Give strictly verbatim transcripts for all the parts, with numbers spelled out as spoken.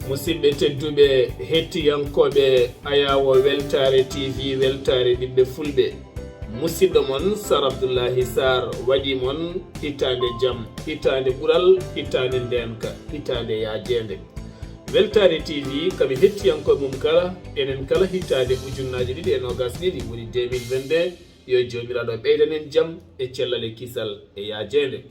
Musidɓe tedduɓe, hettiyankooɓe Ayaawo Weltaare T V, Weltaare ɓiɓɓe Fulɓe, musidɗo mon Sar Abdullahi Sar waɗi mon hitaande jam, hitaande ɓural, hitaande ndeenka, hitaande yaajeende. Weltaare T V kam e hettiyankooɓe mum kala, enen kala hitaande ujunnaaje ɗiɗi e noogaas ɗiɗi, woni deux mille vingt-deux, yo Joomiraaɗo ɓeydan en jam e cellal e kisal e yaajeende.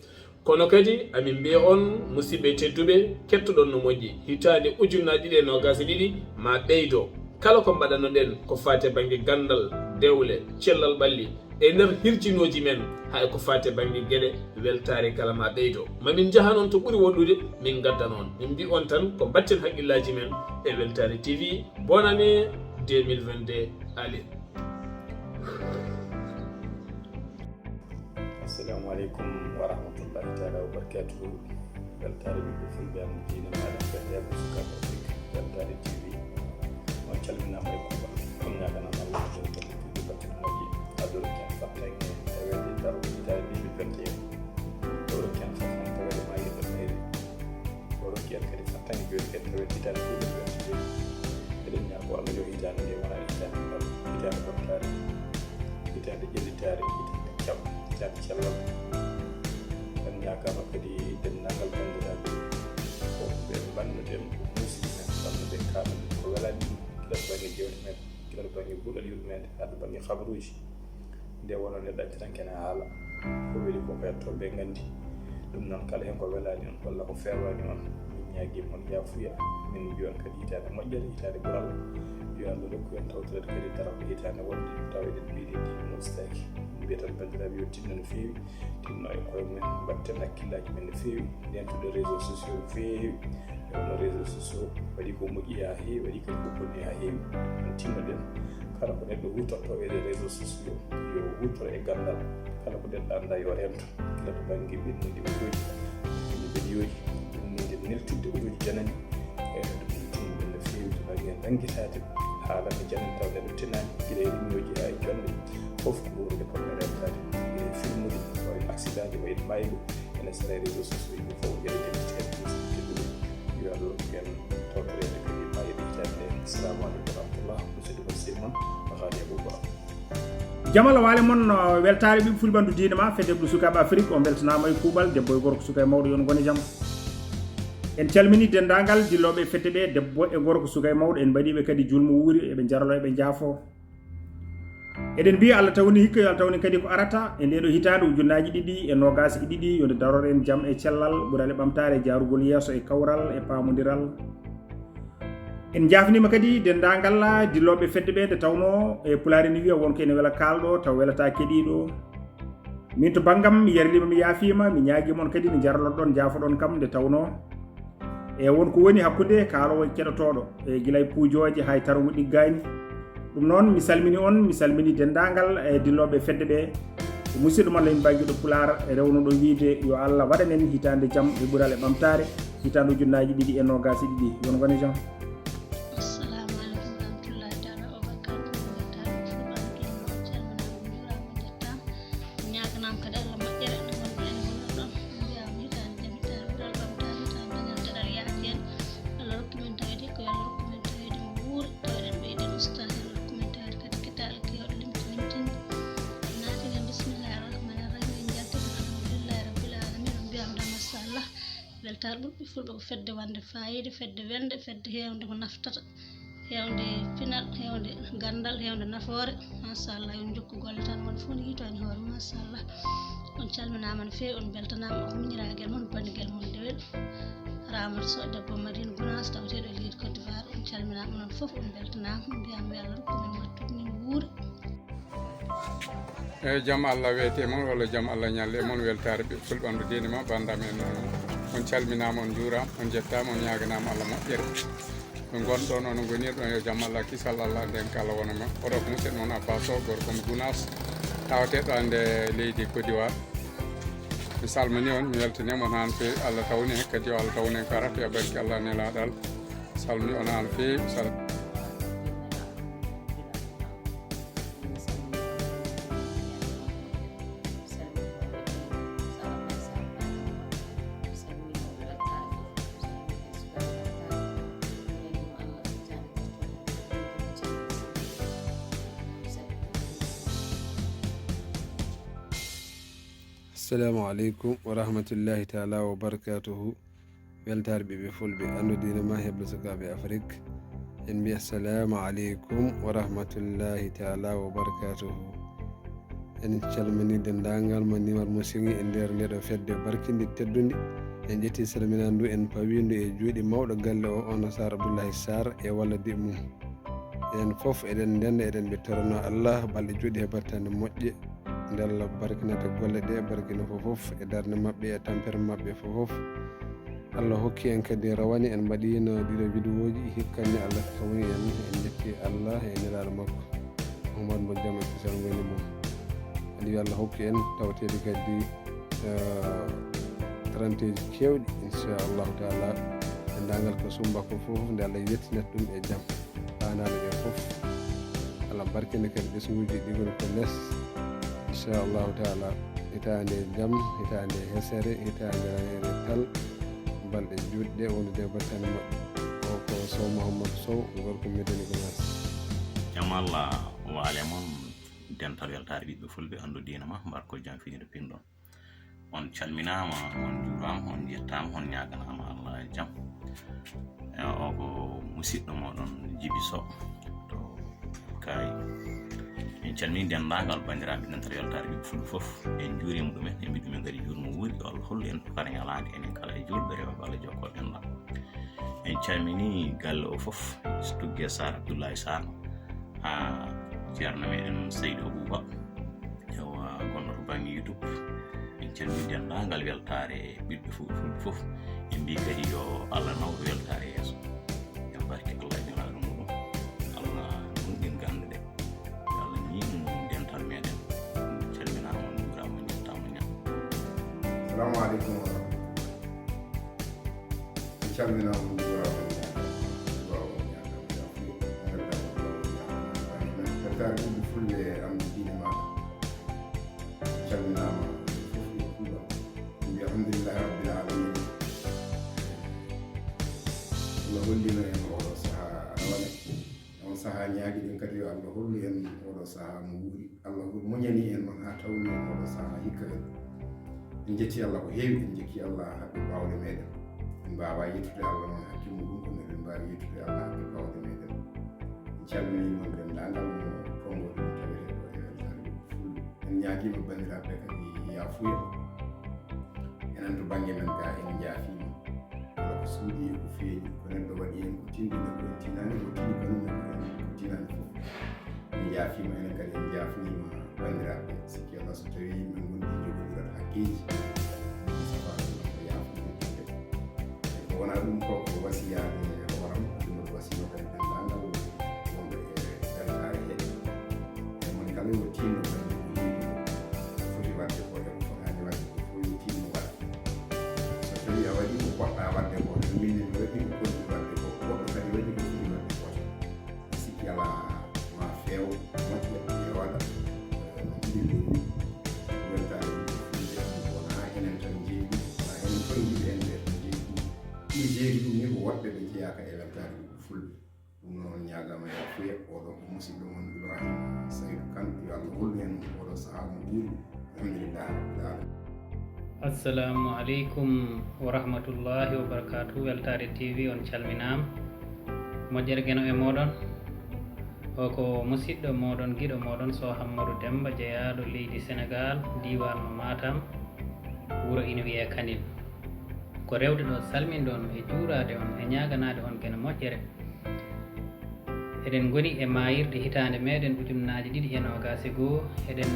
Kono kadi, amin mbiya on, musidɓe tedduɓe, kettoɗon no moƴƴi, hitaande ujunnaaje ɗiɗi e noogaas e ɗiɗi ma ɓeydo. Kala ko mbaɗanoɗen ko faati e bannge ganndal, dewle, cellal ɓalli, e nder hirjinooji men, hay ko faati e bannge geɗe weltaare kala ma ɓeydo. Ma min njahan on to ɓuri woɗɗude, min ngaddan on. Min mbi on tan ko mbatten haqqillaaji men e Weltaare T V. Bonne année deux mille vingt-deux, allez. Assalamu aleykum wa rahmatullahi taala wa barakatuhu. Weltaare ɓiɓɓe Fulɓe, am diine maaɗa, fedde yalɓe sukaaɓe Afrik, Weltaare T V. On calminaama e kuuɓal. On ñaaganaama Allah, on calminaama e kuuɓal. Batte moƴƴi, Allah rokki en fartaŋŋe taweede darnde hitaande deux mille vingt et un. O rokki en fartaŋŋe taweede maayirɗe mayre. O rokki en kadi fartaŋŋe jooni kadi taweede hitaande deux mille vingt et un. Eɗen ñaago Allah yo hitaande nde wona hitaande ngal, hitaande ɓamtaare, hitaande ƴellitaare, hitaande jam, hitaande cellal. En ñaagaama kadi denndaangal banndiraaɓe ko ɓe mbannuɗen musiɗɓe men, mbannuɓe kaaɗuɗen ko welaani ɗum, gila to bannge jeewte men, gila to bannge guɗal yurmeende, haa to bannge habaruuji. Nde wonoo neɗɗo accatanke ene haala, ko weli ko ko yetto ɓe nganndi. Ɗum noon, kala heen ko welaani on walla ko feewaani on, min ñaagii mon yaafuya, min mbiya on kadi hitaande moƴƴere, hitaande ɓural. Yo Allah rokku en tawtoreede kadi darnde hitaande wonde, tawa eɗen mbiɗi ndi moƴƴitaaki. Min mbiya tan banndiraaɓe yo tinno no feewi, tinno e koye mumen, mbaɗten hakkillaaji men no feewi, ndeentude réseaux sociaux no feewi. E wonno réseaux sociaux waɗi ko moƴƴi haa heewi, waɗi kadi ko bonni haa heewi. Ɗum tinnoɗen, kala ko neɗɗo huutorto e les réseaux sociaux, yo huutoro e ganndal. Kala ko neɗɗo anndaa, yo reento. Gila to bannge ɓennude audio ji, ɓennude video ji, ɓennude neltinde audio ji janani. E ɗum tinnoɗen no feewi to bannge nanngitaade haala ko janani tawa neɗɗo tinaani, gila e réunion ji haa e jonnde. Fof ko ɗum woni ko reentaade. Gila e filmude, wayi no accident ji, wayi no maayɓe. Ene sara e réseaux sociaux, yimɓe fof ene ndendi e ɗum. Yo Allah rokku en tawtoreede kadi maayde hitaande. Assalamu aleykum wa rahmatullah. Musidɗo mon, sehil mon, Alhaji Abouba. Jam Allah waale mon, uh, weltaare ɓiɓɓe Fulɓe ɓanndu diine ma, fedde ɓiɓɓe sukaaɓe Afrik, on mbeltanaama e kuuɓal, debbo e gorko, suka e mawɗo, yo on ngon e jam. En calmini denndaangal dillooɓe e fedde ɓe, debbo e gorko, suka e mawɗo, en mbaɗii ɓe kadi juulmo wuuri, eɓe njarlo, eɓe njaafo. Eɗen mbiya Allah tawni hikka, yo Allah tawni kadi ko arata e ndee ɗoo hitaande ujunnaaji ɗiɗi e noogaas e ɗiɗi, yo nde daror en jam e cellal, ɓural e ɓamtaare, jaarugol yeeso e kawral e paamondiral. En njaafniima kadi denndaangal dillooɓe fedde ɓe, nde tawnoo e Pulaar ene wiya won ko ene wela kaalɗo, taw welataa keɗiiɗo. Min to banngam, mi yarliima, mi yaafiima, mi ñaagiima on kadi nde njarloɗon, njaafoɗon kam, nde tawnoo e won ko woni hakkunde kaaloowo e keɗotooɗo, e gila e puujooje haa e tarongu ɗiggaani. Ɗum noon, mi salmini on, mi salmini denndaangal e dillooɓe fedde ɓe. Ko musidɗo mon Lamin Ba, giɗo Pulaar, rewnuɗo wiyde yo Allah waɗan en hitaande jam e ɓural e ɓamtaare, hitaande ujunnaaji ɗiɗi e noogaas e ɗiɗi. Yo on ngon e jam. Assalamu aleykum wa rahmatullahi taala wa barakatuh. Weltaare ɓiɓɓe Fulɓe, on calminaama, on njuuraama, on njettaama. Ñaaganaama kadi Allah moƴƴere, nde ngonɗen, ngonɗon. Mbiyaama hitaande jam, hitaande ɓural ɓamtaare, hitaande dañal daɗal yaaji en. Allah rokku men taweede ko yo Allah rokku men taweede mo wuuri, taweɗen ɓeyden ustaade, Allah rokku men taweede kadi kitaale keewɗe limti limtinde. En naati heen, bismillahi rahmani rahim, en njalti heen, alhamdulillahi rabbil alamin, on mbiyaama tan machallah. Weltaare ɓiɓɓe Fulɓe ko fedde wonde faayiida, fedde welde, fedde heewnde ko naftata, heewnde pinal, heewnde ganndal, heewnde nafoore. Machallah, yo on njokku golle tan, won fof ne yiytoo heen hoore mum, machallah. On calminaama no feewi, on mbeltanaama, ko miñiraagal mon, banngel mon dewel. Ramata Sow, debbo Madina Gunaas, taweteeɗo e leydi Côte d'Ivoire, on calminaama, onon fof on mbeltanaama, mbiyaama yo Allah rokku men wattude, min wuuri. Eeyi, jam Allah weeti e mon, walla jam Allah ñalle e mon, weltaare ɓiɓɓe Fulɓe, ɓanndu diine ma, banndam en, on calminaama, on njuuraama, on njettaama, on ñaaganaama Allah moƴƴere. Ɓe ngonɗon, onon ngonirɗon, yo jam Allah, kisal Allah, ndeenka Allah wona e mon. Oɗo ko musidɗo mon Abba Sow, gorko mo Gunaas, taweteeɗo hannde leydi Côte d'Ivoire. Mi salmini on, mi weltaniima on haa no feewi. Allah tawni en, kadi yo Allah tawnu en ko arata, yo barke Allah nelaaɗo Allah. Salmini on haa no feewi. Sal- Assalamu aleykum wa rahmatullahi taala wa barakatuhu. Weltaare ɓiɓɓe fulɓe, anndu diina ma, heblo sukaaɓe Afrik. En mbi assalamu aleykum wa rahmatullahi taala wa barakatuhu. En calmini denndaangal mo nimar mo siŋi e nder ndeɗo fedde barkindi teddundi. En ƴetti salminaandu, en pawi ndu e juuɗe mawɗo galle o, Ono Sarr Abdoullahi Sarr e walla diɓ mum. En fof eɗen ndenda, eɗen ɓe torano Allah balɗe juuɗe e battane moƴƴe. Nde Allah barkinata golle ɗe, barkina fof fof e darnde maɓɓe e tampere maɓɓe fof fof. Allah hokki en kadi rawani, en mbaɗino ɗiɗo vidéoji, hikka ni Allah tawni en, en njetti Allah e nelaaɗo makko. Oumar Mbo jam e kisal ngoni mum. Kadi yo Allah hokki en tawteede kadi, eh, trente keewɗi, inchallahu taala. Denndaangal ko sumba ko fof, nde Allah yettinat ɗum e jam. Faanaaɓe ɓe fof, Allah barkina kadi ɓesnguuji ɗi ngoni ko les. Inchallahu taala, hitaande jam, hitaande hesere, hitaande raneere tal, balɗe juutɗe, wondude e battane moƴƴe. O ko Sow Mouhamadou Sow, gorko Médina Gounass. Jam Allah waale mon, dental weltaare ɓiɓɓe fulɓe, anndu diina ma, mbar ko jam fini ɗo pinɗon. On calminaama, on njuuraama, on njettaama, on ñaaganaama Allah e jam. E, o ko musiɗɗo mooɗon Jibi Sow to Kaay. En calmini denndaangal banndiraaɓe dental weltaare ɓiɓɓe fulɓe fof. En njuuriima ɗumen, en mbi ɗumen kadi juurmo wuuri, yo Allah hollu en tokara ñalaande enen kala e juulɓe, rewɓe Allah jokkoo dental. En calmini galle o fof, Tugge Sarr, Abdoulaye Sarr, haa ceerno meɗen Seydou Abouba, ewa, gonɗo to bannge YouTube. En calmini denndaangal weltaare ɓiɓɓe fof, fulɓe fof. En mbi kadi yo Allah nawru weltaare yeeso. E barke Allah e nelaaɗo muɗum, Allah nunɗin gannde ɗe. Yo Allah ñiiɓnu dental meɗen. Calminaama, on njuuraama, on njettaama, ña-. Assalamu aleykum wa rahmatullah. En calminaama, on njuuraama, on ñaagaama, duwaawu on ñaagaama, yaafuya, on weltaama, duwaawu on ñaagaama, yaafuya. Weltaare ɓiɓɓe fulɓe, am diine maaɗa. Calminaama, fof e kuuɓal. En mbi alhamdulillahi rabbil alamin. Allah hollino en oɗo sahaa rawane. On sahaa ñaagiɗen kadi yo Allah hollu en oɗo sahaa mo wuuri. Allah muñani en on haa tawni en oɗo sahaa hikka kadi. En jetti Allah ko heewi, en jetti Allah haqqe baawɗe meɗen. En mbaawa yettude Allah noon hakke muɗum, kono eɗen mbaawi yettude Allah hakke baawɗe meɗen. En calmini noon denndaangal mo tonngoɗen tawetee ɗo e weltaare ɓiɓɓe fulɓe. En ñaagiima banndiraaɓe kadi yaafuya. Enen to bannge men ga en njaafiima. Kala ko suuɗi e ko feeñi, ko neɗɗo waɗi heen ko tinndi e ko en tinaani, ko tini kanum e ko en ko tinaani fof. En njaafiima, enen kadi en njaafniima banndiraaɓe. Sikki Allah so tawii min ngondi jogondiral hakkeeji, safaano ko yaafude. E ko wonaa ɗum ko, ko wasiyaade hooram, ɗum woni wasiya kadi denndaangal wonɓe e weltaare he. E moni kala yo tiinno kadi ko heewi ko foti waɗde ko e ko fotaani waɗde ko fof yo tiinno waɗde. So tawii a waɗii ko poɗɗaa waɗde ko, min ne mi waɗii ko potmi waɗde ko, goɗɗo kadi waɗii ko foti waɗde ko. Sikki alaa, ma feew, moƴƴa, yooɗa, eh, no njiɗirɗen ni. Weltaare ɗum ko fulɓe, ɗum ko wonaa enen tan njeyi ɗum, wonaa enen tan njiɗi en ɓe tan njeyi ɗum. Ɗum jeyi ɗum ni ko woɗɓe ɓe jeyaaka e weltaare ɗum ko fulɓe. Ɗum noon ñaagaama yaafuya, oɗo ko musidɗo mon Ibrahima Saydou Kane, yo Allah hollu en oɗo sahaa mo wuuri. Alhamdulillah rabbil alamin. Assalamu aleykum wa rahmatullahi wa barakatuh. Weltaare T V, on calminaama. Moƴƴere Geno e mooɗon. O ko musidɗo mooɗon, giɗo mooɗon, Sow Hammadou Demmba, jeyaaɗo leydi Senegaal, diiwaan mo Matam, wuro ina wiyee Kanel. Ko rewde ɗo salminɗon e juuraade on e ñaaganaade on Geno moƴƴere. Eɗen ngoni e maayirɗe hitaande meɗen ujunnaaje ɗiɗi e noogaas e goo, eɗen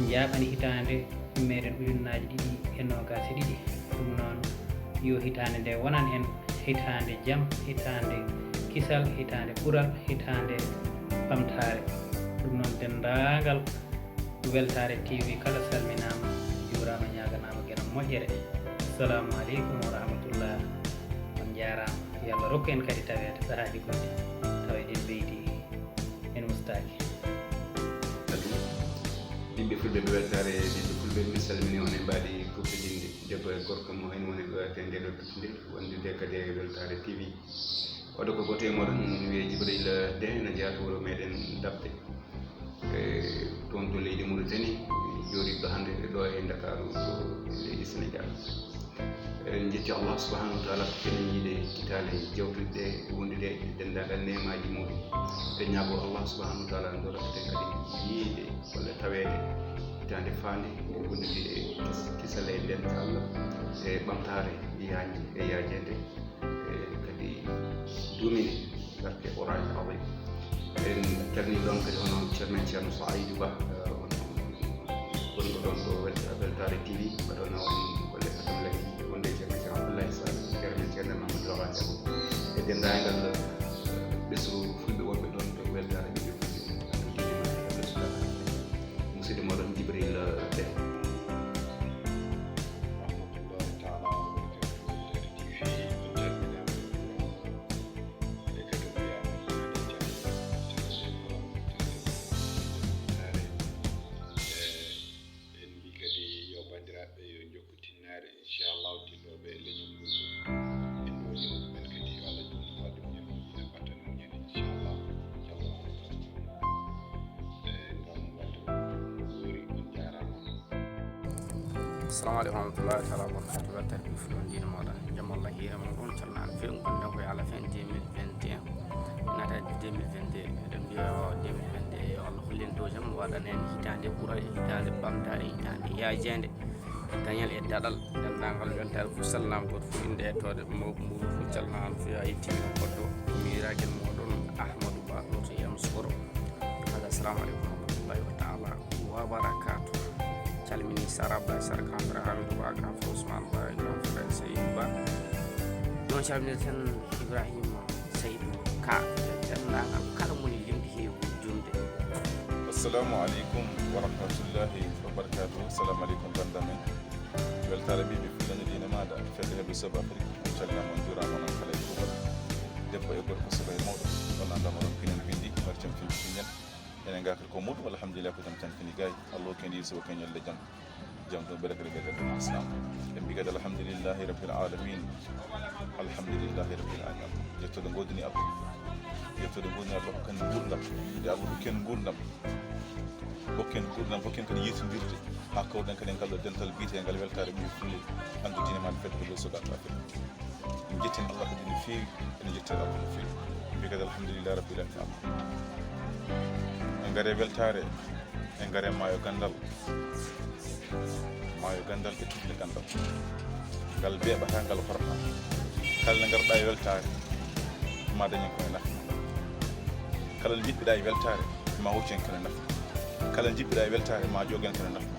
njaaɓani hitaande meɗen ujunnaaje ɗiɗi e noogaas e ɗiɗi. Ɗum noon, yo hitaande nde wonan en hitaande jam, hitaande kisal, hitaande ɓural, hitaande ɓamtaare. Ɗum noon, denndaangal Weltaare T V kala salminaama, juuraama, ñaaganaama Geno moƴƴere. Assalamu aleykum wa rahmatullah. On njaaraama. Yo Allah rokku en kadi taweede sahaaji goɗɗi, tawa eɗen ɓeydi, en ustaaki. Ɓiɓɓe fulɓe, ɓe weltaare ɓiɓɓe fulɓe, mi salmini on e mbaadi kuftodinndi debbo e gorko mo en woni ɗo e nde ɗo duttunde, wondude kadi e Weltaare T V. Oɗo ko gooto e mooɗon, wiyee Jibril Deen, ene jeyaa to wuro meɗen Daɓɓe. E, toon to leydi Mauritanie, Jooɗiiɗo hannde ɗo e Ndakaaru, to leydi Senegaal. Eɗen njetti Allah subhanahu wa taala ko kenen yiide kitaale jawtuɗe ɗe, wondude e denndaangal neemaaji muɗum. Eɗen ñaago Allah subhanahu wa taala nde rokketen kadi yiide walla taweede hitaande faande e wondude e kisal e dental e ɓamtaare yaañde e yaajeende, e kadi duumine barke Qur'an Azim. En calmini ɗon kadi hono Ceerno men Ceerno Saïdou Ba, eh, on wonɗo ɗon ɗo Wel-, Weltaare T V, mbaɗono on golle katam lagi wonde e Ceerno men Ceerno Abdoulaye Sall, Ceerno men Ceerno Mamadou Rawane Diallo. E denndaangal, eh, ɓesngu fulɓe wonɓe ɗon ɗo Weltaare Ɓiɓɓe Fulɓe, Abdou Dine Mane, Abdou Sula, musidɗo moɗon Jibril, eh, Deh. Rahmatullahi taala wa barakatuh. Weltaare T V, on calminaama. E kadi on mbiyaama on jaaraama. En mbi kadi yo banndiraaɓe yo njokku tinnaare, inchallah, dillooɓe e leñol ngol fof. En ɗo yimɓe men kadi yo Allah juutnu waɗde muñal moƴƴina, battane muñal, inchallah. Yo Allah hono tan. E ngam waɗde on ɗoori, on jaaraama. Assalamu aleykum warahmatullahi taala wabarakatuh. Weltaare Ɓiɓɓe Fulɓe, on diine mooɗon. Jam Allah hiire mon, on calminaama few, on ngonɗen ko e ala fin deux mille vingt et un. Naata deux mille vingt-deux, eɗen mbiya o deux mille vingt-deux, yo Allah hollu en dewjam, waɗana en hitaande ɓura e hitaande ɓamtaare, hitaande yaajeende, dañal e daɗal, denndaangal weltaare fof salminaama, gooto fof innde e yettoode, mawɓe mbuuru fof calminaama no feewi, a yettiima koɗɗo, miiraagal mooɗon Ahmadou Ba, ɗo to Yamoussoukro. Hada, assalamu aleykum warahmatullahi wa taala wabarakatuh. Calmini Sara Ba, Sara Kamara, Hamidou Ba, Grand Frère Ousmane Ba, Grand Frère Seydou Ba. Noon calminirten Ibrahima Seydou Ka, denndaangal kala moni limde heewi juumde. Assalamu aleykum wa rahmatullahi wa barakatuh. Assalamu aleykum, bannda men. Weltaare Ɓiɓɓe Fulɓe, diine maaɗa, fedde heɓɓe Soɓe Afrik. On calminaama, on njuuraama, onon kala e kuuɓal. Debbo e gorko, suka e mawɗo, on anndaama, on pinen pindi, marcam fini pinen. Enen gaa kadi ko muɗum, alhamdulillah, ko jam tan fini gaay. Allah hokki en yeeso, hokki en ñalɗi jam. Jam ɗum ɓeyda kadi ɓeyda ɗum islam. En mbi kadi alhamdulillahi rabbil alamin. Alhamdulillahi rabbil alamin. Yettode ngoodini Allah. Yettode ngoodini Allah, hokki en nguurndam. Nde Allah hokki en nguurndam, hokki en nguurndam, hokki en kadi yeetindirde. Haa kawruɗen kadi e ngal ɗo dental biyeteengal Weltaare Ɓiɓɓe Fulɓe, anndu diine maaɗa, fedde Fulɓe Soɓe Afrik. En njetti Allah kadi no feewi, en njetti Allah no feewi. En mbi kadi alhamdulillahi rabbil alamin. En ngare weltaare, en ngare maayo ganndal. Maayo ganndal e tufle ganndal. Ngal beeɓata, ngal horata. Kala nde ngarɗa e weltaare, ma dañen ko e nafa. Kala nde njiɗɗa e weltaare, ma hoccu en ko e nafa. Kala nde njiɗɗa e weltaare, ma ƴoog en ko e nafa.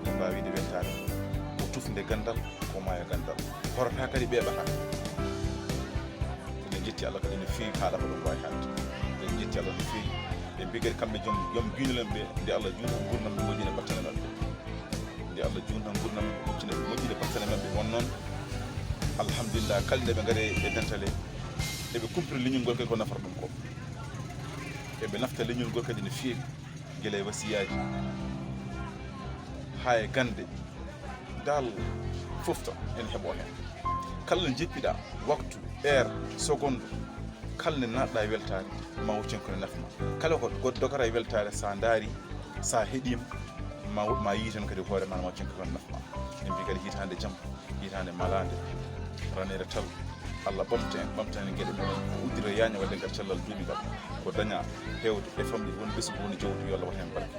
En mbaawi wiide weltaare ko tufnde ganndal, ko maayo ganndal. Horata kadi, ɓeeɓata. Eɗen njetti Allah kadi no feewi, haala ko ɗum waawi haalde. Eɗen njetti Allah no feewi. Ɓe mbi kadi kamɓe joom, joom giinol en ɓe, nde Allah juutna nguurndam, ɓe moƴƴina battane maɓɓe. Nde Allah juutna nguurndam, moƴƴina, moƴƴina battane maɓɓe. Won noon, alhamdulillah, kala nde ɓe ngari e dental he, eɓe kumpita leñol ngol kadi ko nafata ɗum ko. Eɓe nafta leñol ngol kadi no feewi, gila e wasiyaaji, haa e gannde, dal fof tan ene heɓoo heen. Kala nde njippiɗaa, waktu, heure, seconde, kala nde naatɗaa e weltaare, ma hoccu en ko ene nafa ma. Kala ko, ko dogata e weltaare, so a ndaari, so a heɗiima, ma, ma yiitan kadi hoore ma, ma hoccu en ko ene nafa ma. En mbi kadi hitaande jam, hitaande malaande, raneere tal. Allah ɓamta en, ɓamta en geɗe meɗen, ko uddita yaaña waɗde ngal cellal duumigal, ko daña heewde e famɗi, won ɓesngu, won jawdi, yo Allah waɗ heen barke.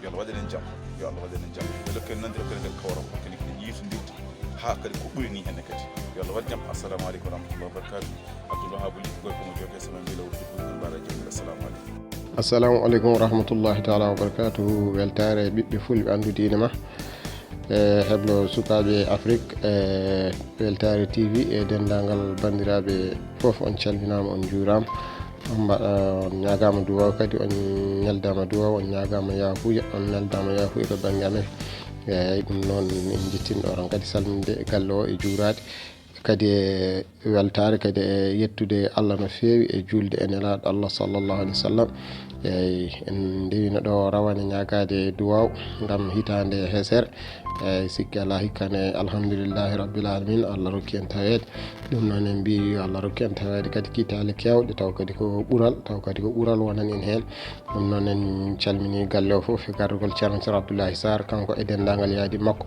Yo Allah waɗan en jam, yo Allah waɗan en jam. Ɓe lokke nanndira kadi ngal kawral, kadi kadi yiitondirde, haa kadi ko ɓuri ni heen kadi. Yo Allah waɗ jam. Assalamu aleykum wa rahmatullahi wa barakatuh. Abdoul Wahab Ly, gorko mo Jokke, sama mbiila wurdi ko mbaɗa jam. Assalamu aleykum. Assalamu aleykum wa rahmatullahi taala wa barakatuh. Weltaare Ɓiɓɓe Fulɓe, anndu diine ma. E heblo sukaaɓe Afrik, e Weltaare T V, e denndaangal banndiraaɓe fof, on calminaama, on njuuraama. On mbaɗa, on ñaagaama duwaaw kadi, on ñaldaama duwaaw, on ñaagaama yaafuya, on neldaama yaafuya to bannge amen. Eeyi, ɗum noon, en njettin ɗo tan kadi salminde e galle o e juuraade. Kadi e weltaare, kadi e yettude Allah no feewi e juulde e Nelaaɗo Allah sallallahu alaihi wasallam. Eyi, en ndewino ɗo rawane ñaagaade duwaaw ngam hitaande heeseere. Eyi, sikki alaa hikka ne, alhamdulillahi rabbil alamin, Allah rokki en taweede. Ɗum noon en mbiyi yo Allah rokki en taweede kadi kiitaale keewɗe, taw kadi ko ɓural, taw kadi ko ɓural wonani en heen. Ɗum noon en calmini galle o fof e gardagol Ceerno Ceerno Abdoulaye Sarr, kanko e denndaangal yaadi makko.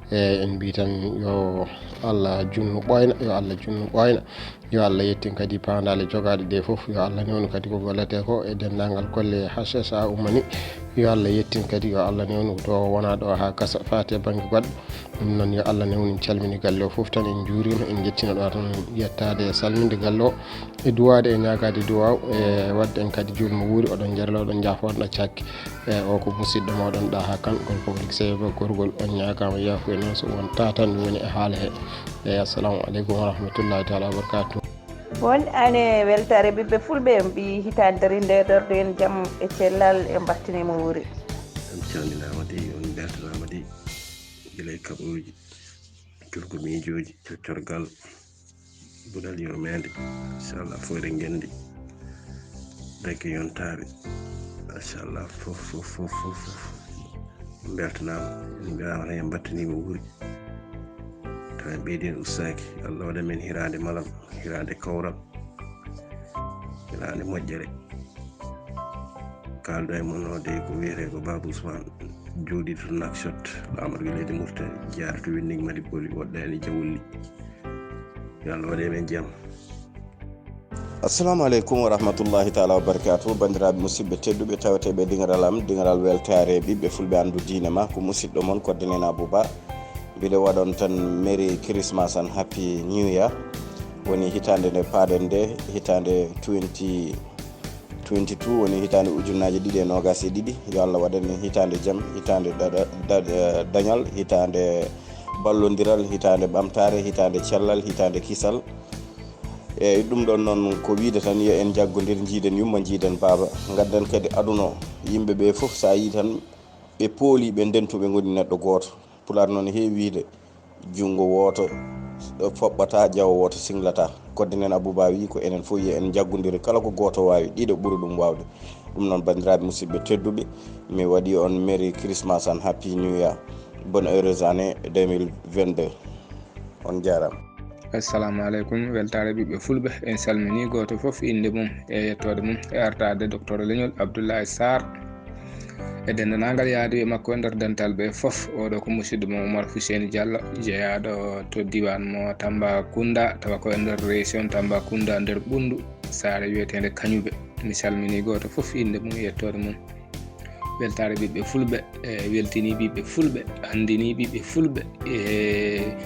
E en mbiyi tan yo Allah junnu ɓooyna, yo Allah junnu ɓooyna. Yo Allah yettin kadi paandaale jogaaɗe ɗe fof. Yo Allah newnu kadi ko golletee ko e denndaangal golle H S A ummani. Yo Allah yettin kadi, yo Allah newnu to wonaa ɗo haa gasa faati e bannge goɗɗo. Ɗum noon yo Allah newnu, en calmini galle o fof tan, en njuuriima, en njettiima ɗo tan yettaade e salminde galle o e duwaade e ñaagaade duwaaw e waɗde en kadi juulmo wuuri, oɗon njarla, oɗon njaafo, oɗon ɗaccaaki. E o ko musidɗo mooɗon Ɗaha Kan, gorko Ɓuri Seyba gorgol, on ñaagaama yaafuya noon so won tatan woni e haala he. Eyi, assalamu aleykum wa rahmatullahi taala wa barakatuh. Bonne année, weltaare ɓiɓɓe fulɓe, en mbiyi hitaande darinde e darde en jam e cellal, en mbattini mo wuuri. On calminaama de, on mbeltanaama de, gila e kaɓooji, curgo miijooji, coccorgal, bunal yurmeende, inchallah, foyre ngenndi, dagge yontaaɓe, machallah, fof, fof, fof, fof, fof. Mbeltanaama, en mbiyama tan, en mbattaniima wuuri. Tan en ɓeydi en ustaaki, Allah waɗa men hiraande malam, hiraande kawral, hiraande moƴƴere. Kaalɗo e mon o de ko wiyetee ko Baba Ousmane, jooɗiiɗo to Nouakchott, laamorgo leydi Mauritanie, jeyaaɗo to Winding Madi Boli, woɗɗaani Jawulli. Yo Allah waɗe men jam. Assalamu aleykum wa rahmatullahi taala wa barakatuh. Banndiraaɓe musidɓe tedduɓe, taweteeɓe diŋaral am, diŋaral weltaare ɓiɓɓe fulɓe anndu diine ma, ko musidɗo mon Kodde Nena Abouba. Mbiɗo waɗon tan Merry Christmas and Happy New Year. Woni hitaande nde paaɗen nde, hitaande twenty twenty-two, woni hitaande ujunnaaje ɗiɗi e noogaas e ɗiɗi. Yo Allah waɗan en hitaande jam, hitaande daɗa-, daɗa-, dañal, hitaande ballondiral, hitaande ɓamtaare, hitaande cellal, hitaande kisal. Eyi, ɗum ɗon noon ko wiide tan, yo en njaggondir, njiiden yumma, njiiden baaba. Ngadden kadi aduna o, yimɓe ɓe fof, so a yii tan, ɓe pooli, ɓe ndentu, ɓe ngoni neɗɗo gooto. Pulaar noon heewi wiide, junngo wooto foɓɓata, jawo wooto singlata. Kodde Nena Abouba wi ko enen fof yo en njaggondir, kala ko gooto waawi, ɗiɗo ɓuri ɗum waawde. Ɗum noon, banndiraaɓe musidɓe tedduɓe, mi waɗi on Merry Christmas and Happy New Year. Bonne heureuse année deux mille vingt-deux. On njaaraama. Assalamu aleykum, weltaare ɓiɓɓe fulɓe. En salmini gooto fof innde mum e yettoode mum e artaade Docteur Leñol Abdoulaye Sarr. E denndaangal yaadiiɓe makko e nder dental ɓe fof, oɗo ko musidɗo mo Oumar Fousseini Diallo, jeyaaɗo to diiwaan mo Tambacounda, tawa ko e nder région Tambacounda, nder Ɓunndu, saare wiyeteende Kañuɓe. Mi salmini gooto fof innde mum e yettoode mum. Weltaare ɓiɓɓe fulɓe, e weltini ɓiɓɓe fulɓe, anndini ɓiɓɓe fulɓe, e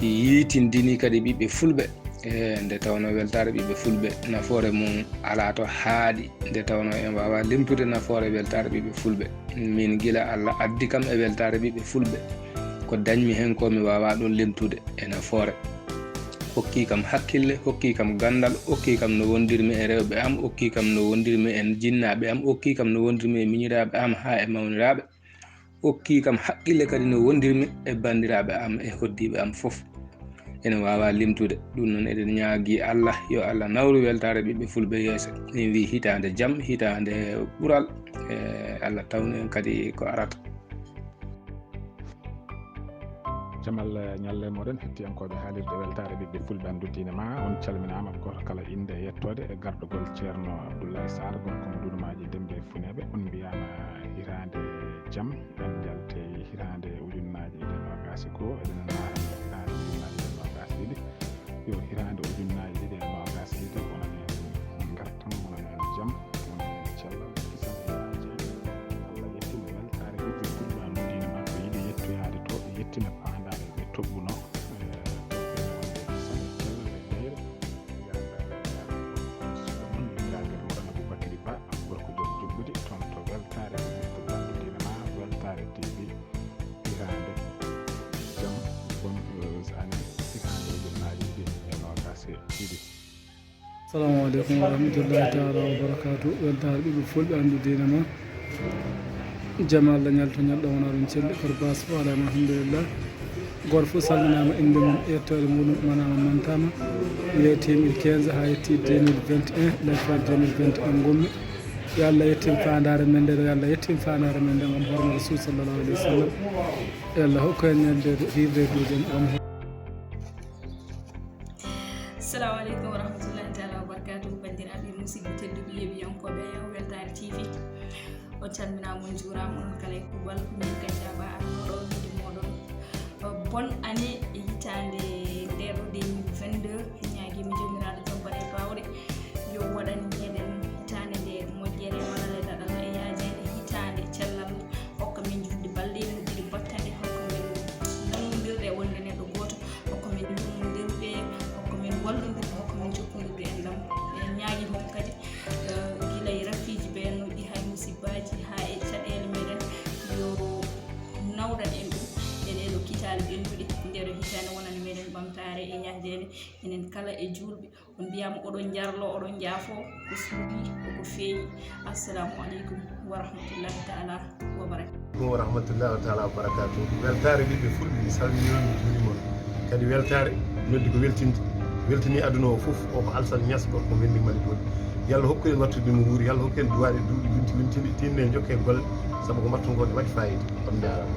yiitindini kadi ɓiɓɓe fulɓe. E nde tawnoo weltaare ɓiɓɓe fulɓe, nafoore mum alaa to haaɗi. Nde tawnoo en waawaa limtude nafoore weltaare ɓiɓɓe fulɓe. Min gila Allah addi kam e weltaare ɓiɓɓe fulɓe, ko dañmi heen ko mi waawaa ɗum limtude e nafoore. Hokkii kam hakkille, hokkii kam ganndal, hokkii kam no wondirmi e rewɓe am, hokkii kam no wondirmi e jinnaaɓe am, hokkii kam no wondirmi e miñiraaɓe am haa e mawniraaɓe. Hokkii kam haqqille kadi no wondirmi e banndiraaɓe am e hoddiiɓe am fof. Ene waawaa limtude. Ɗum noon, eɗen ñaagii Allah, yo Allah nawru weltaare ɓiɓɓe fulɓe yeeso. En mbii hitaande jam, hitaande ɓural. E Allah tawnu en kadi ko arata. Jamal ñalle moɗon, hettiyankooɓe haalirde weltaare ɓiɓɓe fulɓe anndu diine ma, on calminaama, gooto kala innde e yettoode, e gardagol Ceerno Abdoulaye Sarr, gorko mo Dunumaaji Demba e Funeeɓe. On mbiyaama hiraande jam, en njalti hiraande ujunnaaje ɗiɗi e noogaas e goo, eɗen naarana hiraande ujunnaaje ɗiɗi e noogaas e ɗiɗi. Yo hiraande ujunnaaje ɗiɗi e noogaas e ɗiɗi wonan en ngartam, wonan en jam, wonan en cellal, kisal e yaaje. Allah yettina weltaare ɓiɓɓe fulɓe anndu diine ma, ko yiɗi yettoyaade to, yettina paandaale ɓe toɓɓuno. Eh, toɓɓe wonde kisal e cellal e jeyre. Yalla, yalla, yalla. Suka mon, inniraagal Moɗon Aboubacry Ba, gorko joom jubbude, toon to weltaare ɓiɓɓe fulɓe anndu diine ma, weltaare T V. Hiraande jam, bonne heureuse année, hiraande ujunnaaje ɗiɗi e noogaas e ɗiɗi. Assalamu aleykum wa rahmatullahi taala wa barakatuh. Weltaare ɓiɓɓe fulɓe anndu diine ma. Jam Allah ñalto ñalɗo wona ɗum celli, koto baas fof alaa ma, alhamdulillah. Gooto fof salminaama, innde mum, yettoode muɗum manaama, mantaama. Mi yettiima il quinze haa yetti deux mille vingt et un, le trois deux mille vingt et un ngonmi. Yo Allah yettin faandaare men nde, yo Allah yettin faandaare men nde, ngam horma Rasul sallallahu alayhi wa sallam. Yo Allah hokku en ñalde hiirde duuɗe en. Assalamu aleykum wa rahmatullahi taala wa barakatuh. Banndiraaɓe musidɓe tedduɓe yeeɓiyankooɓe Weltaare T V, on calminaama, on njuuraama, onon kala e kuuɓal. Min Kadiaba arnooɗo wiide mooɗon, uh, bonne année e hitaande nde ɗo deux mille vingt-deux. Ñaagiima Joomiraaɗo joom baɗe baawɗe yo waɗan meɗen hitaande nde moƴƴere, malal e daɗal e yaajeende, hitaande cellal. Hokka min juutde balɗe, moƴƴude battane, hokka min nangondirde e wonde neɗɗo gooto, hokka min yurmondirde, hokka min wallondirde, hokka min jokkondirde enɗam. Eɗen ñaagii heen kadi, eh, gila e rafiiji beyanooɗi haa e musibbaaji, haa e caɗeele meɗen, yo nawran en ɗum e ɗee ɗoo kitaale ɓennduɗe, ndee ɗoo hitaande wonande meɗen ɓamtaare e yaajeende, enen kala e juulɓe. On mbiyaama oɗon njarlo, oɗon njaafo, ko suuɗi, koko feeñi. Assalamu aleykum wa rahmatullahi taala wa barakatuh. Wa rahmatullahi taala wa barakatuh. Weltaare ɓiɓɓe fulɓe, mi salmini on, mi juurima on. Kadi weltaare noddi ko weltinde. Weltini aduna o fof, o ko Alsan Ñas, gorko Mendik Mali Boodi. Yo Allah hokku en wattude mo wuuri, yo Allah hokku en duwaaɗe duuɗi limti limtini, tinne jokke golle, sabu ko mbaɗton ko ne waɗi fayida. On njaaraama.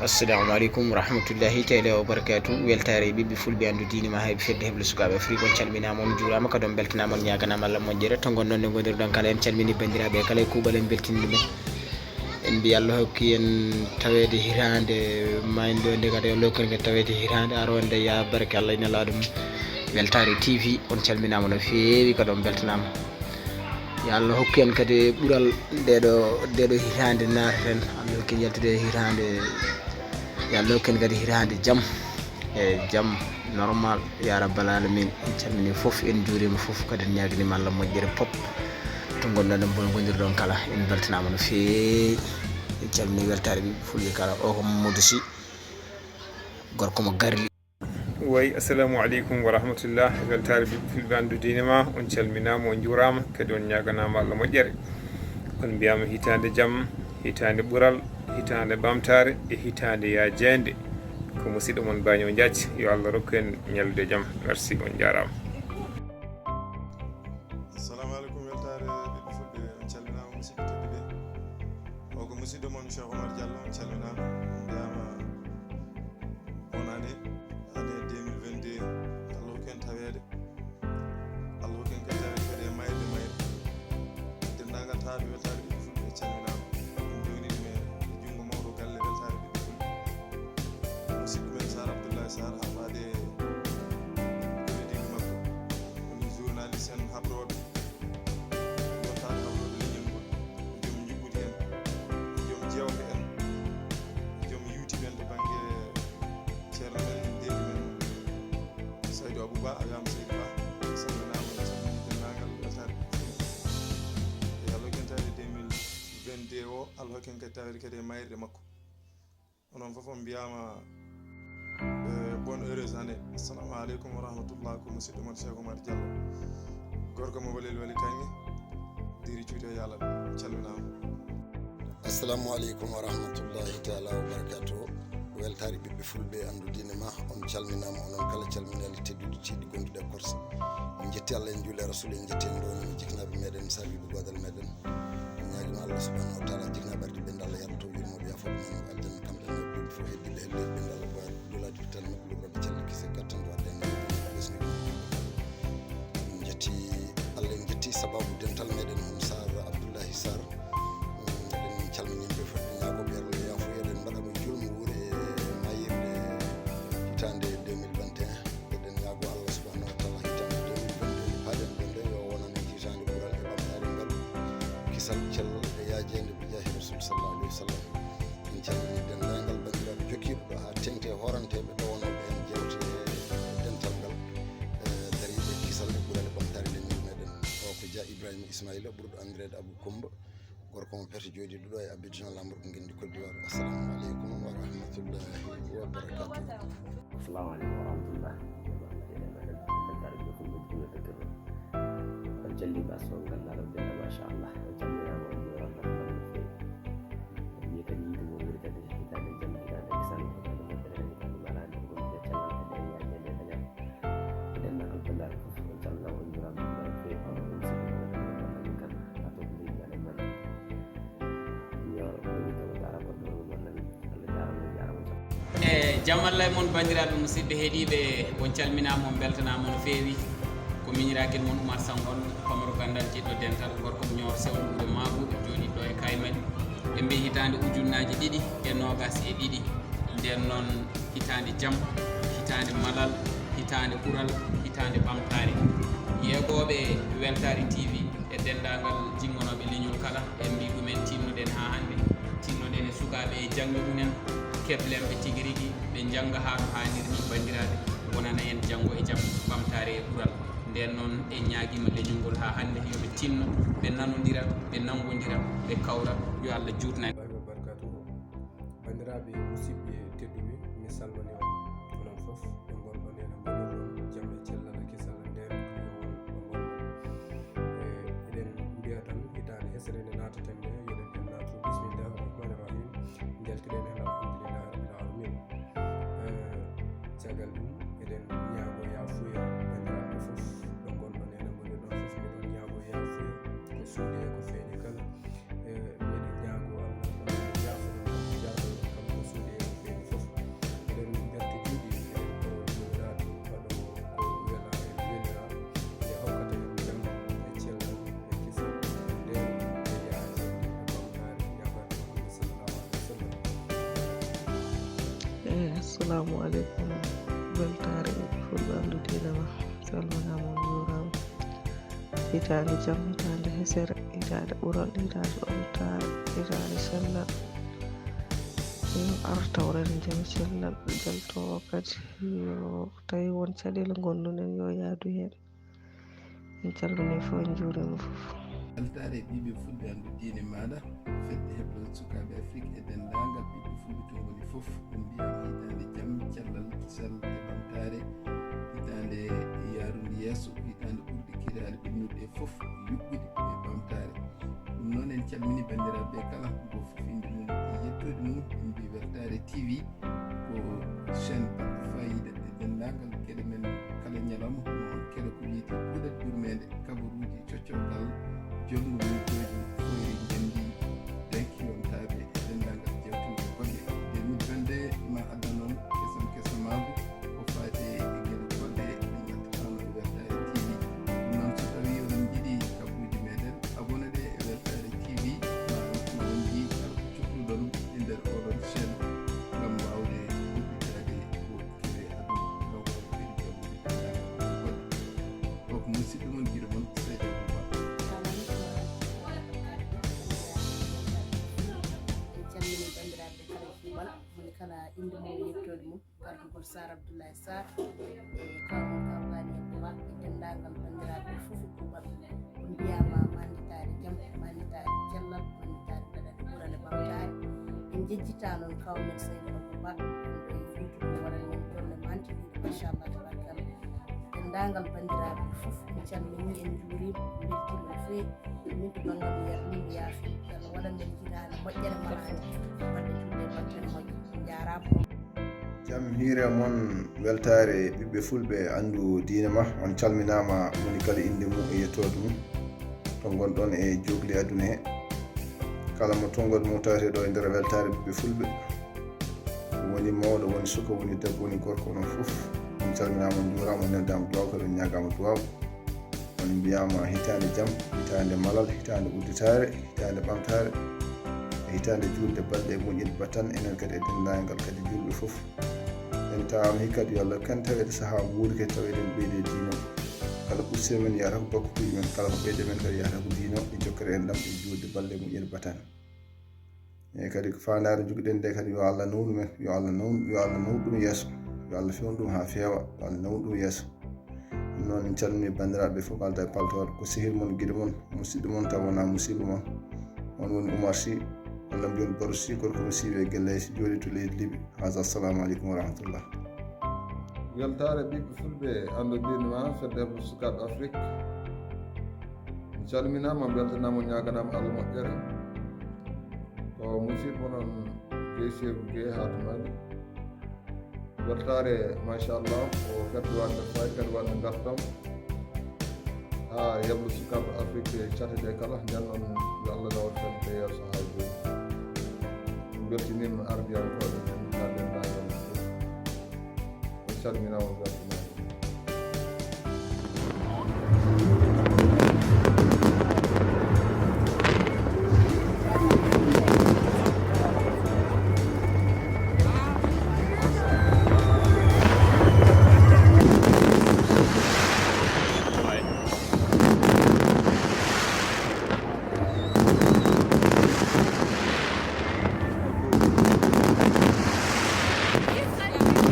Assalamu aleykum wa rahmatullahi taala wa barakatuh. Weltaare ɓiɓɓe fulɓe, anndu diine ma, hayɓe fedde heblo sukaaɓe Afrique. On calminaama, on njuuraama, kadi on mbeltanaama, on ñaaganaama Allah moƴƴere. To ngonɗon nde ngondirɗon kala, en calmini banndiraaɓe kala e kuuɓal, en mbeltini ɗumen. En mbiya Allah hokki en taweede hitaande maayde nde, kadi Allah hokki en kadi taweede hitaande aroonde, yaa barke Allah e Nelaaɗo mum. Weltaare T V, on calminaama no feewi, kadi on mbeltanaama. Yo Allah hokku en kadi ɓural ndeɗo, ndeɗo hitaande naataten. Allah hokku en yaltude e hitaande. Yo Allah hokku en kadi hitaande jam. E jam normal, ya rabbal alamin. En calmini fof, en njuurima fof, kadi en ñaaganima Allah moƴƴere pop. To ngonɗon, ɗo ngondirɗon kala, en mbeltanaama no feewi. En calmini weltaare ɓiɓɓe fulɓe kala. O ko Mamadou Sy, gorko mo Garli. Way, assalamu aleykum wa rahmatullah. Weltaare ɓiɓɓe fulɓe, anndu diine ma, on calminaama, on njuuraama, kadi on ñaaganaama Allah moƴƴere. On mbiyaama hitaande jam, hitaande ɓural, hitaande ɓamtaare e hitaande yaajeende. Ko musiɗɗo mon Baño Jaac, yo Allah rokku en ñallude jam. Merci, on njaaraama. Assalamu aleykum, weltaare ɓiɓɓe fulɓe, on calminaama, musidɓe tedduɓe. O ko musiɗɗo mon Cheikh Omar Diallo, on calminaama, on mbiyaama bonne année, année deux mille vingt-deux, Allah hokku en taweede, Allah hokku en kadi taweede kadi e mayde mayre. Denndaangal taaɓe weltaare ɓiɓɓe fulɓe calminaama, en ndewnii ɗum e junngo mawɗo galle weltaare ɓiɓɓe fulɓe, musidɗo men Sar Abdoulaye Sar, haa faade e kollodiiɓe makko, woni journaliste en habrooɓe, yontaa habrooɓe leñol ngol, ko joom njuɓɓudi en, ko joom jeewte en, ko joom yiwtiɓe en to bannge ceerno men, ndeeɗi men, Saydou Abou Ba, a wiyaama Saydou Ba, salminaama, en calminii denndaangal weltaare ɓiɓɓe fulɓe. E Allah hokku en taweede deux mille vingt-deux o, Allah hokku en kadi taweede kadi e maayirɗe makko. Onon fof on mbiyaama, eh, bonne heureuse année. Assalamu aleykum wa rahmatullah, ko musidɗo mon Cheikh Omar Diallo. Gorko mo Walel Wali Kaŋŋe, Diri Cuuti e Yaalal, calminaama. Assalamu aleykum wa rahmatullahi taala wa barakatuh. Weltaare ɓiɓɓe fulɓe, anndu diine ma, on calminaama, onon kala calminaali tedduɗi tiiɗi gonduɗi e korse. En njetti Allah, en njuuli e Rasul, en njetti en ɗo, en jiknaaɓe meɗen, saabiiɓe goodal meɗen. En ñaagima Allah subhanahu wa taala, jiknaaɓe ardiiɓe ɓe, Allah yarlito yurmooɓe, yaafooɓe men aljanna, kamɓe e mawɓe ɓe fof, heddiiɓe helloyɓe ɓe, Allah ɓooya duulaade fittaandu maɓɓe, luɓraade cellal kese, kattanɗe waɗde e newɓe ɓesnguuji. En njetti Allah, en njetti sababu dental meɗen, hono Sar Abdoullahi Sar. Mm, eɗen calmini yimɓe fof, eɗen ñaagoo ɓe Allah yaafo, eɗen mbaɗa mo juulmo wuuro e maayirɗe hitaande deux mille vingt et un. Eɗen ñaagoo Allah subhanahu wa taala hitaande deux mille vingt-deux nde paaɗen ɗo nde, yo wonan en hitaande ɓural e ɓamtaare ngal, kisal, cellal e yaajeende, bi jaahi Rasul sallallahu alayhi wa sallam. En calmini denndaangal banndiraaɓe jokkiiɓe ɗo haa teŋti e hooranteeɓe ɗowanooɓe en jeewte e dental ngal, eh, dariiɓe kisal e ɓural e ɓamtaare leñol meɗen. O ko Dia Ibrahima Ismaila, ɓurɗo anndireede Abou Koumba, gorko mo Pete, jooɗiiɗo ɗo e Abidjan, laamorgo ngenndi Côte d'Ivoire. Assalamu aleykum wa rahmatullahi wa barakatuh. Assalamu aleykum wa rahmatullah. Weltaare ɓiɓɓe fulɓe, juulɓe, tedduɓe. On calliima, so on nganndaa ɗo ɓe, machallah. On calminaama, on njuuraama, no feewi. En mbiyii kadi yiide mo wuuri kadi, hitaande jam, hitaande kisal, hitaande moƴƴere, hitaande malaade. Jam Allah e mon, banndiraaɓe musidɓe heɗiiɓe, on calminaama, on mbeltanaama no feewi. Ko miñiraakel mon Oumar Sangon, pamaro ganndal, jiɗɗo dental, gorko mo Ñooro Sewndo, wuro Maabuɗo, jooɗiiɗo e Kaymaɗi. Ɓe mbiyi hitaande ujunnaaji ɗiɗi e noogaas e ɗiɗi. Nden noon, hitaande jam, hitaande malal, hitaande ɓural, hitaande ɓamtaare. Yeegooɓe Weltaare T V e denndaangal jinngonooɓe leñol kala, en mbii ɗumen tinnoɗen haa hannde. Tinnoɗen e sukaaɓe e jaŋde mumen, keblen ɓe tigi rigi, ɓe njannga haa no haaniri ni, banndiraaɓe, wonana en janngo e jam, ɓamtaare e ɓural. Nden noon, en ñaagiima leñol ngol haa hannde, yo ɓe tinno, ɓe nanondira, ɓe nanngondira, ɓe kawra. Yo Allah juutnan. Banndiraaɓe musidɓe tedduɓe, mi salmini on, onon fof, ɓe ngonɗon ene mbonirɗon jam e cellal e kisal e nder yo won ɗo ngonɗon. E, eɗen mbiya tan hitaande hesere nde naataten nde, yo eɗen en naatru. Bismillahi rahmani rahim. Njaltiɗen heen alhamdulillahi rabbil alamin. E, caggal ɗum, eɗen ñaago yaafuya banndiraaɓe fof, ɗo ngonɗon ene mbonirɗon fof, miɗon ñaago yaafuya ko suuɗi e ko feeñi kala. E, miɗen ñaago Allah, Allah yaafo, yaafo kamɓe suuɗi e feeñi fof. Eɗen ngarti juuɗe, eɗen ko joomiraaɗo waɗoowo ko wela e welira, nde hokkata en jam e cellal e kisal, nden e yaajinde e ɓamtaare, yaafaade Muhammad sallallahu alaihi wasallam. Eh, assalamu alaikum. Weltaare fulɓe anndu diine ma. Salminaama, on njuuraama. Hitaande jam, hitaande hesere, hitaande ɓural, hitaande ɓamtaare, hitaande cellal. Yo ar tawren jam e cellal, jalto kadi. Yo tawi won caɗeele ngonduɗen, yo yaadu heen. En calminii fof, en njuuriima fof. Weltaare ɓiɓɓe fulɓe anndu diine maaɗa, fedde heblo sukaaɓe Afrik e denndaangal ɓiɓɓe fulɓe to ngoni fof. On mbiyaama hitaande jam, cellal, kisal e ɓamtaare, hitaande yaarunde yeeso, hitaande ɓurɗe kiraale ɓennuɗe fof yuɓɓude e ɓamtaare. Ɗum noon, en calmini banndiraaɓe kala, gooto fof innde mum e yettoode mum. En mbii Weltaare T V ko chaîne baɗɗo faayiida e denndaangal geɗe men kala ñalawma, hono on kere ko wiyetee puɗal yurmeende, kabaruuji, coccorgal, jolngu, miijooji, fooyre, ngenndi, danki, yontaaɓe e denndaangal jeewtinde golle. Deux mille vingt-deux ma addan on kesam kesamaagu ko faati e geɗe goɗɗe ɗe ngattatano e Weltaare T V. Ɗum noon, so tawii oɗon njiɗi kabaruuji meɗen, abonné ɗe e Weltaare T V, ma, ma on njii kala ko cokluɗon e nder oɗon chaîne ngam waawde huɓɓitaade ko kere aduna, ngam waawde kadi jaɓude denndaangal golle. O ko musidɗo mon, giɗo mon, Seydi Abou Ba. En calminii banndiraaɓe kala e kuuɓal, moni kala innde mum e yettoode mum. Gardugol Sar Abdoulaye Sar, e kawmon Kawgani e Boba, e denndaangal banndiraaɓe fof e kuuɓal. On mbiyaama mannitaare jam, mannitaare cellal, mannitaare daɗal ɓural e ɓamtaare. En njejjitaa noon kawmen Seydi Abou Ba, ɗo e Fuuta, mo waɗani men golle mantiniiɗe, machallah, tabarakallah. Denndaangal banndiraaɓe fof, en calminii, en njuuriima, en mbeltiima no feewi. Min to banngal mi yarlii, mi yaafii. Yo Allah waɗan men jiraale moƴƴere, maraade baɗɗe juulɗe e baɗɗe moƴƴe. Njaaraama. Jam hiire mon, weltaare ɓiɓɓe fulɓe anndu diine ma. On calminaama, moni kala innde mum e yettoode mum. To ngonɗon e jookli aduna he, kala mo tonngoɗ mo tawetee ɗo e nder weltaare ɓiɓɓe fulɓe, woni mawɗo, woni suka, woni debbo, woni gorko, onon fof on calminaama, on njuuraama, on neldaama duwaaw, kadi on ñaagaama duwaaw. On mbiyaama hitaande jam, hitaande malal, hitaande udditaare, hitaande ɓamtaare, e hitaande juulde balɗe e moƴƴinɓe batan, enen kadi e denndaangal kadi juulɓe fof. En tawaama hikka kadi yo Allah kan taweede sahaa mbuuri kadi taweede en ɓeyde diino. Kala ko usti men yahata ko bakkukuuji men, kala ko ɓeyde men kadi yahata ko diino, e jokkere enɗam e juulde balɗe e moƴƴinɓe batan. Eyyi, kadi ko faandaare njogiɗen nde kadi, yo Allah nawnu men, yo Allah nawnu, yo Allah nawnu ɗum yeeso, yo Allah fewnu ɗum haa feewa, yo Allah nawnu ɗum yeeso. Ɗum noon, en calminii banndiraaɓe fof, kala e paltoor, ko sehil mon, giɗo mon, musidɗo mon, taw wonaa musiiɗo mon. On woni Oumar Sy, walla mbiyon Baro Sy, gorko mo Siwe e Gelleysi, jooɗii to leydi Libi. Haza, assalamu aleykum wa rahmatullah. Weltaare ɓiɓɓe fulɓe, anndu diine ma, fedde heblo sukaaɓe Afrik. Mi calminaama, mbeltanaama, ñaaganaama Allah moƴƴere. Ko musidɗo mon Guèye Seeku Guèye haa to Mali. Weltaare, machallah, ko fedde waɗde faayi, kadi waɗde ngartam. Haa heblo sukaaɓe Afrik cate ɗe kala, nden noon yo Allah nawor fedde yeeso haa jooni. Mbeltiniima ardiyankooɓe men, haa denndaangal fof. Salminaama on.